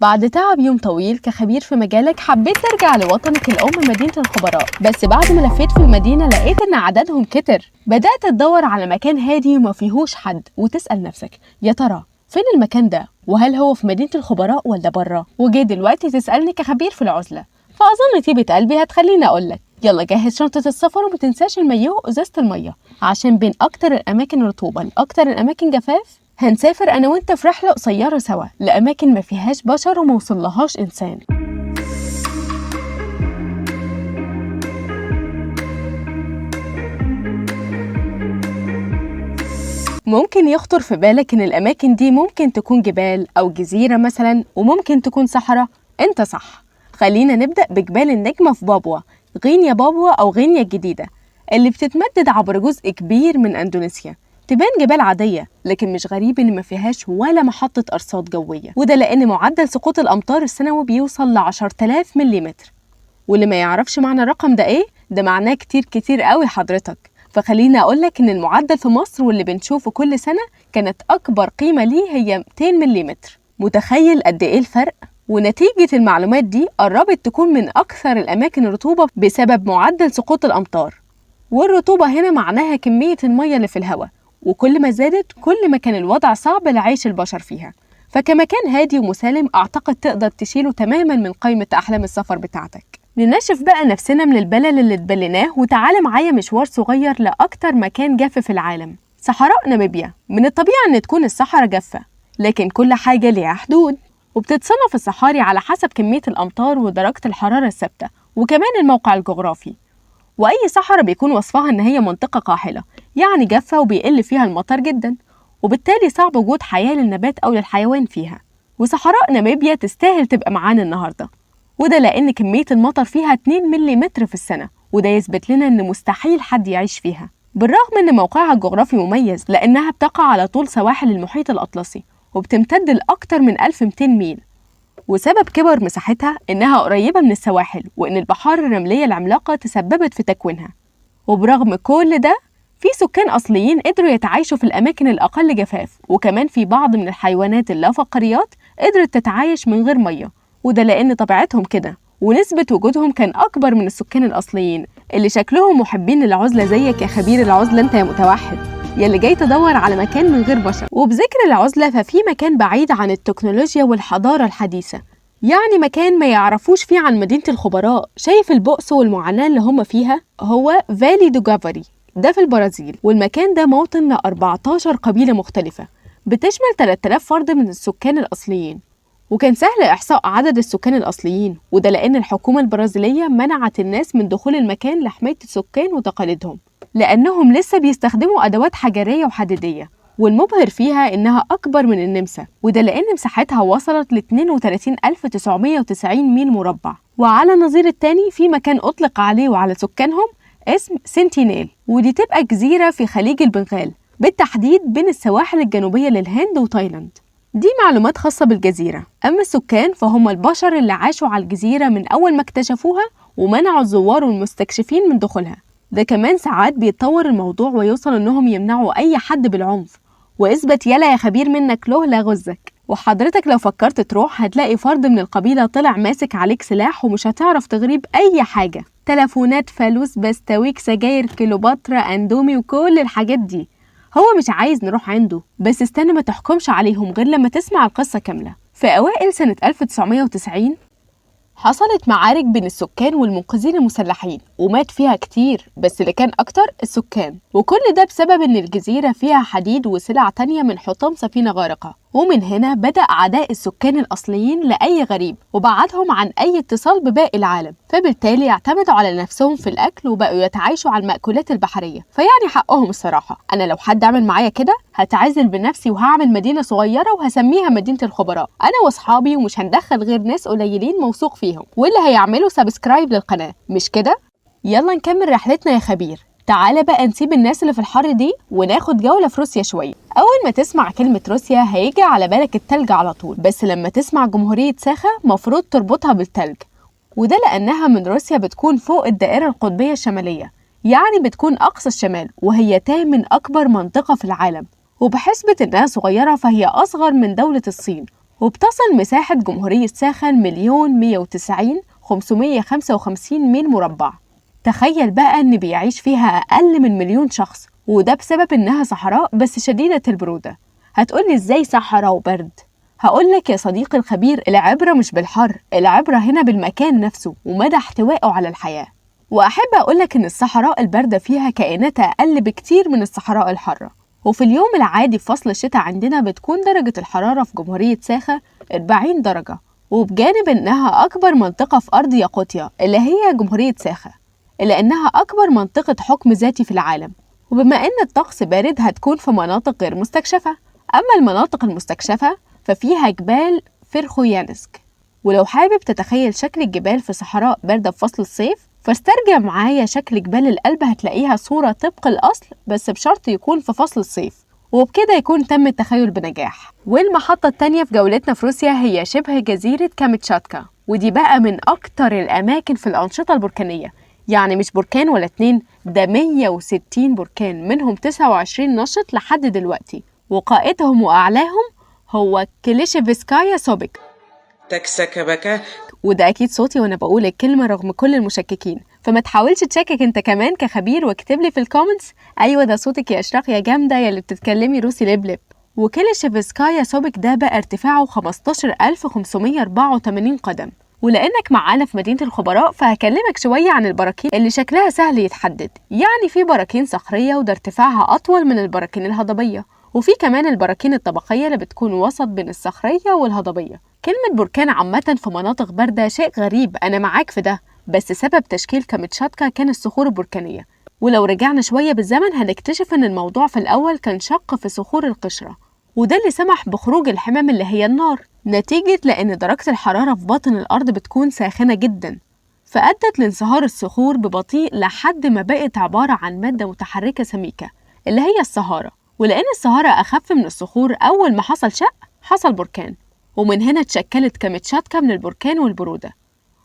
بعد تعب يوم طويل كخبير في مجالك حبيت ترجع لوطنك الأم مدينة الخبراء، بس بعد ما لفيت في المدينة لقيت إن عددهم كتر. بدأت تدور على مكان هادي وما فيهوش حد، وتسأل نفسك يا ترى فين المكان ده؟ وهل هو في مدينة الخبراء ولا بره؟ وجاي دلوقتي تسألني كخبير في العزلة، فأظن طيبة قلبي هتخليني أقولك يلا جهز شنطة السفر وما تنساش المايوه وإزازة المية، عشان بين أكتر الأماكن رطوبة لأكتر الأماكن جفاف هنسافر أنا وأنت في رحلة قصيرة سوا لأماكن ما فيهاش بشر وما وصلهاش إنسان. ممكن يخطر في بالك إن الأماكن دي ممكن تكون جبال أو جزيرة مثلا، وممكن تكون صحراء. أنت صح. خلينا نبدأ بجبال النجمة في بابوا، غينيا بابوا أو غينيا الجديدة، اللي بتتمدد عبر جزء كبير من أندونيسيا. تبان جبال عادية، لكن مش غريب إن ما فيهاش ولا محطة أرصاد جوية، وده لأن معدل سقوط الأمطار السنوي بيوصل ل 10,000 مليمتر. واللي ما يعرفش معنى الرقم ده إيه، ده معناه كتير كتير قوي حضرتك. فخليني أقولك إن المعدل في مصر واللي بنشوفه كل سنة كانت أكبر قيمة ليه هي 200 مليمتر. متخيل قد إيه الفرق؟ ونتيجة المعلومات دي قربت تكون من أكثر الأماكن رطوبة بسبب معدل سقوط الأمطار. والرطوبة هنا معناها كمية المية اللي في الهواء، وكل ما زادت كل ما كان الوضع صعب لعيش البشر فيها. فكمكان هادي ومسالم أعتقد تقدر تشيله تماما من قائمة أحلام السفر بتاعتك. ننشف بقى نفسنا من البلل اللي اتبليناه، وتعالى معايا مشوار صغير لأكتر مكان جاف في العالم، صحراء ناميبيا. من الطبيعي أن تكون الصحراء جافة، لكن كل حاجة ليها حدود، وبتتصنف الصحاري على حسب كمية الأمطار ودرجة الحرارة الثابتة، وكمان الموقع الجغرافي. وأي صحراء بيكون وصفها إن هي منطقة قاحلة، يعني جافة وبيقل فيها المطر جدا، وبالتالي صعب وجود حياة للنبات أو للحيوان فيها. وصحراء ناميبيا تستاهل تبقى معانا النهاردة، وده لأن كمية المطر فيها 2 مليمتر في السنة، وده يثبت لنا إن مستحيل حد يعيش فيها، بالرغم إن موقعها الجغرافي مميز لأنها بتقع على طول سواحل المحيط الأطلسي، وبتمتد لأكتر من 1200 ميل. وسبب كبر مساحتها إنها قريبة من السواحل، وإن البحار الرملية العملاقة تسببت في تكوينها. وبرغم كل ده في سكان أصليين قدروا يتعايشوا في الأماكن الأقل جفاف، وكمان في بعض من الحيوانات اللافقاريات قدرت تتعايش من غير مية، وده لأن طبيعتهم كده، ونسبة وجودهم كان أكبر من السكان الأصليين اللي شكلهم محبين للعزلة زيك يا خبير العزلة أنت يا متوحد، يلي جاي تدور على مكان من غير بشر. وبذكر العزلة ففي مكان بعيد عن التكنولوجيا والحضارة الحديثة، يعني مكان ما يعرفوش فيه عن مدينة الخبراء. شايف البؤس والمعاناة اللي هم فيها؟ هو فالي دو جافاري، ده في البرازيل. والمكان ده موطن ل 14 قبيلة مختلفة بتشمل 3000 فرد من السكان الأصليين. وكان سهل إحصاء عدد السكان الأصليين، وده لأن الحكومة البرازيلية منعت الناس من دخول المكان لحماية السكان وتقاليدهم، لأنهم لسه بيستخدموا أدوات حجرية وحديدية. والمبهر فيها إنها أكبر من النمسا، وده لأن مساحتها وصلت ل 32,990 ميل مربع. وعلى النظير التاني في مكان أطلق عليه وعلى سكانهم اسم سنتينيل، ودي تبقى جزيرة في خليج البنغال، بالتحديد بين السواحل الجنوبية للهند وتايلاند. دي معلومات خاصة بالجزيرة. أما السكان فهم البشر اللي عاشوا على الجزيرة من أول ما اكتشفوها، ومنعوا الزوار والمستكشفين من دخولها. ده كمان ساعات بيتطور الموضوع ويوصل إنهم يمنعوا أي حد بالعنف، واثبت يلا يا خبير منك له لا غزك. وحضرتك لو فكرت تروح هتلاقي فرد من القبيلة طلع ماسك عليك سلاح، ومش هتعرف تغريب أي حاجة، تلفونات، فلوس، بستويك، سجاير، كليوباترا، أندومي، وكل الحاجات دي. هو مش عايز نروح عنده، بس استنى ما تحكمش عليهم غير لما تسمع القصة كاملة. في أوائل سنة 1990 حصلت معارك بين السكان والمنقذين المسلحين، ومات فيها كتير، بس اللي كان أكتر السكان. وكل ده بسبب إن الجزيرة فيها حديد وسلع تانية من حطام سفينة غارقة. ومن هنا بدأ عداء السكان الأصليين لأي غريب، وبعدهم عن أي اتصال بباقي العالم، فبالتالي اعتمدوا على نفسهم في الأكل وبقوا يتعايشوا على المأكولات البحرية. فيعني حقهم الصراحة، أنا لو حد عمل معايا كده هتعزل بنفسي وهعمل مدينة صغيرة وهسميها مدينة الخبراء، أنا وأصحابي، ومش هندخل غير ناس قليلين موثوق فيهم واللي هيعملوا subscribe للقناة، مش كده؟ يلا نكمل رحلتنا يا خبير. تعالى بقى نسيب الناس اللي في الحر دي وناخد جولة في روسيا شوية. أول ما تسمع كلمة روسيا هيجي على بالك التلج على طول، بس لما تسمع جمهورية ساخا مفروض تربطها بالتلج، وده لأنها من روسيا بتكون فوق الدائرة القطبية الشمالية، يعني بتكون أقصى الشمال، وهي تامن أكبر منطقة في العالم. وبحسبة إنها صغيرة فهي أصغر من دولة الصين، وبتصل مساحة جمهورية ساخا 1,190,555 ميل مربع. تخيل بقى إن بيعيش فيها أقل من 1 مليون شخص، وده بسبب إنها صحراء بس شديدة البرودة. هتقولي إزاي صحراء وبرد؟ هقولك يا صديقي الخبير، العبرة مش بالحر، العبرة هنا بالمكان نفسه ومدى احتوائه على الحياة. وأحب أقولك إن الصحراء الباردة فيها كائنات أقل بكتير من الصحراء الحارة. وفي اليوم العادي في فصل الشتاء عندنا بتكون درجة الحرارة في جمهورية ساخا 40 درجة، وبجانب إنها أكبر منطقة في أرض ياقوتيا اللي هي جمهورية ساخا، إلا إنها أكبر منطقة حكم ذاتي في العالم. وبما إن الطقس بارد هتكون في مناطق غير مستكشفة. أما المناطق المستكشفة ففيها جبال فيرخويانسك. ولو حابب تتخيل شكل الجبال في صحراء باردة في فصل الصيف فاسترجع معايا شكل جبال الألب، هتلاقيها صورة طبق الأصل، بس بشرط يكون في فصل الصيف، وبكده يكون تم التخيل بنجاح. والمحطة التانية في جولتنا في روسيا هي شبه جزيرة كامتشاتكا، ودي بقى من أكتر الأماكن في الأنشطة البركانية. يعني مش بركان ولا 2، ده 160 بركان، منهم 29 نشط لحد دلوقتي، وقائدهم وأعلاهم هو كليشيفسكايا سوبك. تكسكبكة. وده أكيد صوتي وأنا بقول الكلمة رغم كل المشككين، فما تحاولش تشكك أنت كمان كخبير، واكتب لي في ال comments أيوة ده صوتك يا إشراق يا جامدة يا اللي بتتكلمي روسي لبلب. وكليشيفسكايا سوبك ده بقى ارتفاعه 15584 قدم. ولأنك معانا في مدينة الخبراء فهكلمك شوية عن البراكين اللي شكلها سهل يتحدد. يعني في براكين صخرية وده ارتفاعها أطول من البراكين الهضبية، وفي كمان البراكين الطبقية اللي بتكون وسط بين الصخرية والهضبية. كلمة بركان عامة في مناطق باردة شيء غريب، أنا معاك في ده، بس سبب تشكيل كامتشاتكا كان الصخور البركانية. ولو رجعنا شوية بالزمن هنكتشف إن الموضوع في الأول كان شق في صخور القشرة، وده اللي سمح بخروج الحمم اللي هي النار، نتيجة لأن درجة الحرارة في باطن الأرض بتكون ساخنة جدا، فأدت لانصهار الصخور ببطيء لحد ما بقت عبارة عن مادة متحركة سميكة اللي هي الصهارة. ولأن الصهارة أخف من الصخور، أول ما حصل شق حصل بركان، ومن هنا اتشكلت كامتشاتكا من البركان والبرودة.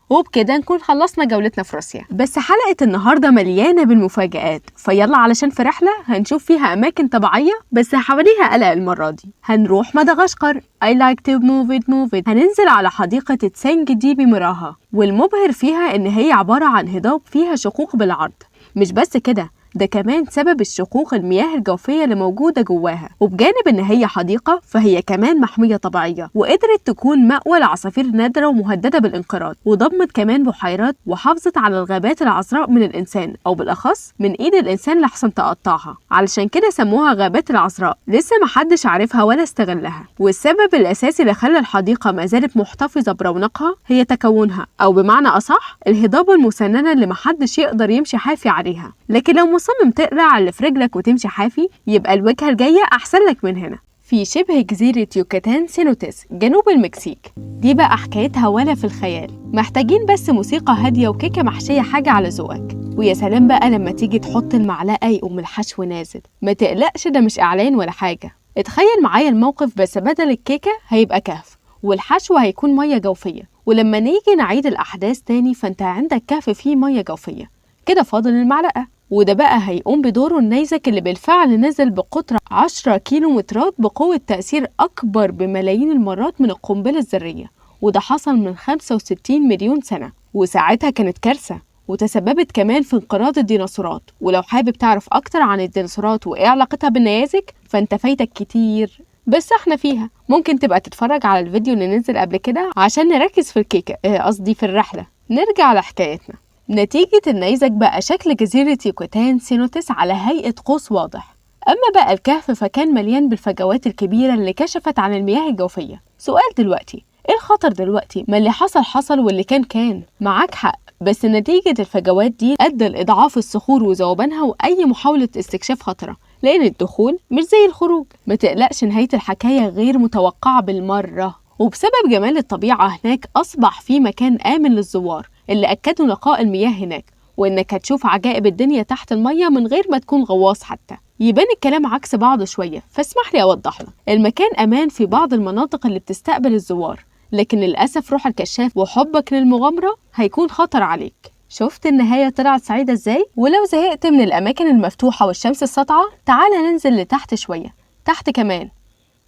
وبكده نكون خلصنا جولتنا في روسيا. بس حلقة النهاردة مليانة بالمفاجآت، فيلا علشان في رحلة هنشوف فيها أماكن طبيعية بس حواليها قلق المرة دي. هنروح مدغشقر، I like to move it move it. هننزل على حديقة تسانج دي بمراها، والمبهر فيها إن هي عبارة عن هضاب فيها شقوق بالعرض. مش بس كده، ده كمان سبب الشقوق المياه الجوفية اللي موجودة جواها. وبجانب إن هي حديقة فهي كمان محمية طبيعية، وقدرت تكون مأوى لعصافير نادرة ومهددة بالانقراض، وضمت كمان بحيرات وحافظت على الغابات العذراء من الإنسان، أو بالأخص من إيد الإنسان لحسن تقطعها، علشان كده سموها غابات العذراء. لسه محدش عارفها ولا استغلها. والسبب الأساسي اللي خلى الحديقة ما زالت محتفظة برونقها هي تكونها، أو بمعنى أصح الهضاب المسننة اللي محدش يقدر يمشي حافي عليها. لكن لو مصمم تقلع اللي في رجلك وتمشي حافي يبقى الوجهة الجاية أحسن لك من هنا، في شبه جزيرة يوكاتان سينوتس جنوب المكسيك. دي بقى حكايتها ولا في الخيال، محتاجين بس موسيقى هادية وكيكة محشية حاجة على ذوقك. ويا سلام بقى لما تيجي تحط المعلقة يقوم الحشو نازل. ما تقلقش ده مش إعلان ولا حاجة، اتخيل معايا الموقف، بس بدل الكيكة هيبقى كهف والحشو هيكون مية جوفية. ولما نيجي نعيد الأحداث تاني فانت عندك كهف فيه مية جوفية، كده فاضل المعلقة. وده بقى هيقوم بدوره النيزك اللي بالفعل نزل بقطر 10 كيلومترات بقوة تأثير أكبر بملايين المرات من القنبلة الذرية، وده حصل من 65 مليون سنة، وساعتها كانت كارثة وتسببت كمان في انقراض الديناصورات. ولو حابب تعرف أكتر عن الديناصورات وإيه علاقتها بالنيازك فأنت فايتك كتير، بس احنا فيها ممكن تبقى تتفرج على الفيديو اللي نزل قبل كده عشان نركز في الكيكة، قصدي في الرحلة. نرجع لحكايتنا. نتيجة النيزك بقى شكل جزيرة يوكاتان سينوتس على هيئة قوس واضح. أما بقى الكهف فكان مليان بالفجوات الكبيرة اللي كشفت عن المياه الجوفية. سؤال دلوقتي، إيه الخطر دلوقتي؟ ما اللي حصل حصل واللي كان كان. معاك حق، بس نتيجة الفجوات دي أدى لإضعاف الصخور وذوبانها وأي محاولة استكشاف خطرة، لأن الدخول مش زي الخروج. ما تقلقش، نهاية الحكاية غير متوقعة بالمرة. وبسبب جمال الطبيعة هناك أصبح في مكان آمن للزوار اللي أكدوا نقاء المياه هناك، وإنك هتشوف عجائب الدنيا تحت المية من غير ما تكون غواص حتى. يبان الكلام عكس بعض شوية، فاسمح لي أوضح لك. المكان أمان في بعض المناطق اللي بتستقبل الزوار، لكن للأسف روح الكشاف وحبك للمغامرة هيكون خطر عليك. شفت النهاية طلعت سعيدة إزاي؟ ولو زهقت من الأماكن المفتوحة والشمس الساطعة تعال ننزل لتحت شوية، تحت كمان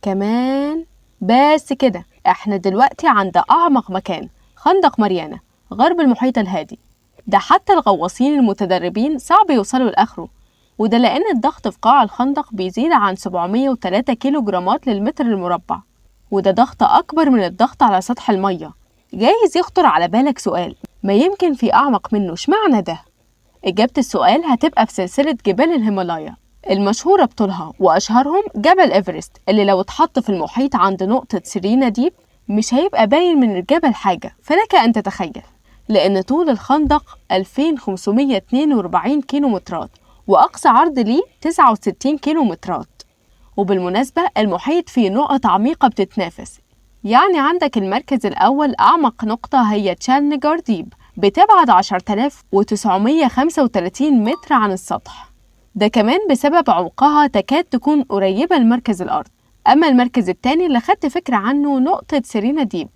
كمان، بس كده. احنا دلوقتي عند أعمق مكان، خندق ماريانا غرب المحيط الهادي. ده حتى الغواصين المتدربين صعب يوصلوا لآخره، وده لأن الضغط في قاع الخندق بيزيد عن 703 كيلو جرامات للمتر المربع، وده ضغط أكبر من الضغط على سطح المية. جايز يخطر على بالك سؤال، ما يمكن في أعمق منه، اشمعنى ده؟ إجابة السؤال هتبقى في سلسلة جبال الهيمالايا المشهورة بطولها، وأشهرهم جبل إيفرست اللي لو اتحط في المحيط عند نقطة سيرينا ديب مش هيبقى باين من الجبل حاجة، فلك أن تتخيل، لأن طول الخندق 2542 كيلومترات وأقصى عرض ليه 69 كيلومترات. وبالمناسبة المحيط فيه نقط عميقة بتتنافس، يعني عندك المركز الأول أعمق نقطة هي تشالنجر ديب بتبعد 10935 متر عن السطح، ده كمان بسبب عمقها تكاد تكون قريبة لمركز الأرض. أما المركز الثاني اللي خدت فكرة عنه نقطة سيرينا ديب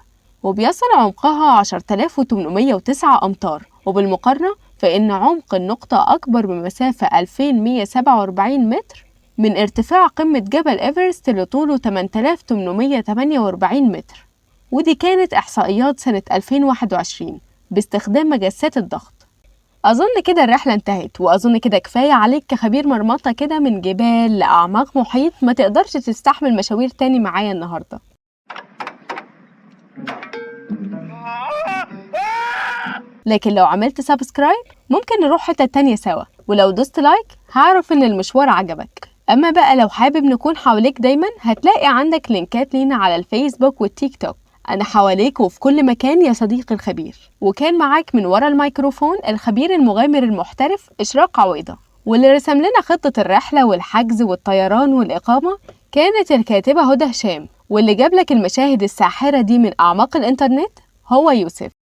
وبيصل عمقها 10809 أمتار، وبالمقارنة فإن عمق النقطة أكبر بمسافة 2147 متر من ارتفاع قمة جبل إيفرست اللي طوله 8848 متر. ودي كانت إحصائيات سنة 2021 باستخدام مجسات الضغط. أظن كده الرحلة انتهت، وأظن كده كفاية عليك كخبير مرمطة كده من جبال لأعماق محيط ما تقدرش تستحمل مشاوير تاني معايا النهاردة. لكن لو عملت subscribe ممكن نروح حتة تانية سوا، ولو دوست like هعرف إن المشوار عجبك. أما بقى لو حابب نكون حواليك دايما هتلاقي عندك لينكات لينا على الفيسبوك والتيك توك. أنا حواليك وفي كل مكان يا صديقي الخبير. وكان معاك من ورا الميكروفون الخبير المغامر المحترف إشراق عويضة، واللي رسم لنا خطة الرحلة والحجز والطيران والإقامة كانت الكاتبة هدى هشام، واللي جاب لك المشاهد الساحرة دي من أعماق الإنترنت هو يوسف.